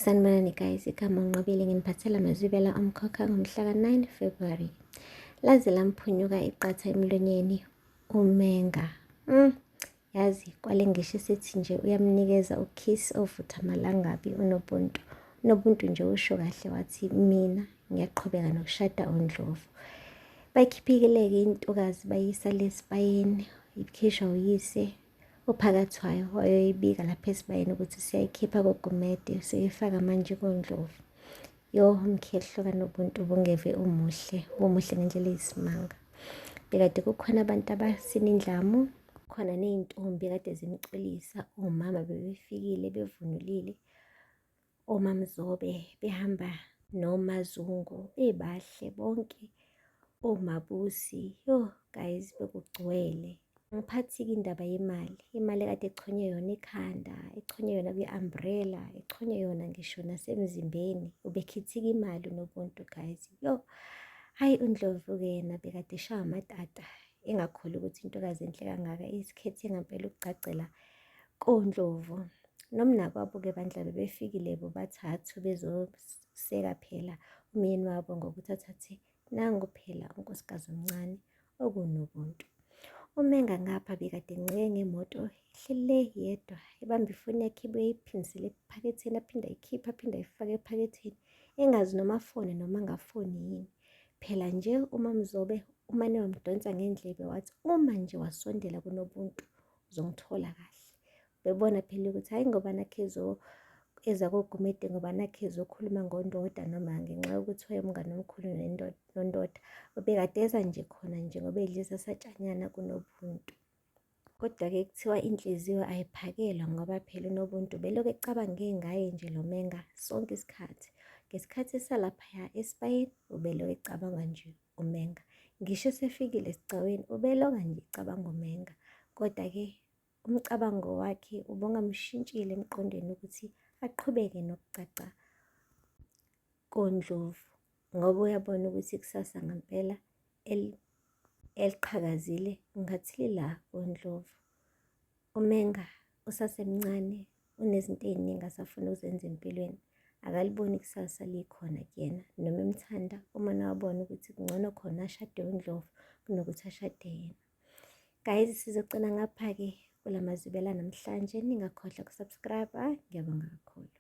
Sanibonani guys, igama uNqobile nginiphathela amazwibela omkhokha ngomhla ka-9 February. Laze lamphunyuka iqatha emlonyeni uMenga. Yazi kwale ngisho isithi nje uyamnikeza ukiss ovutha amalangabi uNobuntu. UNobuntu nje usho kahle wathi mina ngiyaqhubeka nokushada uNdlovu. Bayikhiphikile-ke intokazi bayisa lesibayeni ikhishwa uyise uphakathwayo wayoyibika lapha esibayeni ukuthi siyayikhipha koGumede siyifaka manje koNdlovu. Yo umkhehlo kaNobuntu ubungeve umuhle, umuhle ngendlela eyisimanga. Bekade kukhona abantu abasina indlamu, khona ney'ntombi kade zimculisa, omama bebefikile bevunulile, oMaMzobe behamba noMaZungu bebahle bonke, oMabusi, yo guys bekugcwele. Angiphathi-ke indaba yemali, imali ekade echonywe yona ekhanda, echonywe yona kwi-umbrella, echonywe yona ngisho nasemzimbeni. Ubekhithika imali uNobuntu guys, yo. Hhayi uNdlovu-ke yena bekade eshaya amatata, engakholwa ukuthi intokazi enhle kangaka isikhethe ngampela ukugcagcela koNdlovu. Nomnakwabo-ke bandla bebefikile bobathathu bezoseka phela umyeni wabo ngokuthi athathe nangu phela unkosikazi omncane okuNobuntu. Umenga ngapha bekade encike ngemoto ehlele yedwa ebamba ifoni yakhe ibuye iphindisele ephaketheni aphinde ayikhiphe aphinde ayifake ephaketheni engazi noma afone noma angafoni yini. Phela nje uMaMzobe umane wamdonsa ngendlebe wathi uma nje wasondela kuNobuntu uzongithola kahle. Bebona phela ukuthi hhayi ngoba nakhu eza koGumede ngoba nakhu ezokhuluma ngondoda noma ngenxa yokuthi wayemngani omkhulu nondoda. Ubekade eza nje khona nje ngoba edlisa satshanyana kuNobuntu. Kodwa-ke kuthiwa inhliziyo ayiphakelwa ngoba phela uNobuntu belokhu ecabange ngaye nje lo Menga sonke isikhathi. Ngesikhathi esalaphaya esibayeni ubelokhu ecabanga nje uMenga. Ngisho esefikile esigcawini ubeloka nje ecabanga uMenga. Kodwa-ke umcabango wakhe ubungamshintshile emqondweni ukuthi aqhubeke nokucaca koNdlovu ngoba uyabona ukuthi ikusasa ngempela eliqhakazile ngathi lila koNdlovu. UMenga usasemncane unezinto ey'ningi asafuna ukuzenza empilweni. Akaliboni ikusasa likhona kuyena noma emthanda uma nawabona ukuthi kungcono khona ashade uNdlovu kunokuthi ashade yena. Guys, sizogcina ngapha-ke kula mazwibela namhlanje. Ningakhohlwa ukusubscribe. Ngiyabonga kakhulu.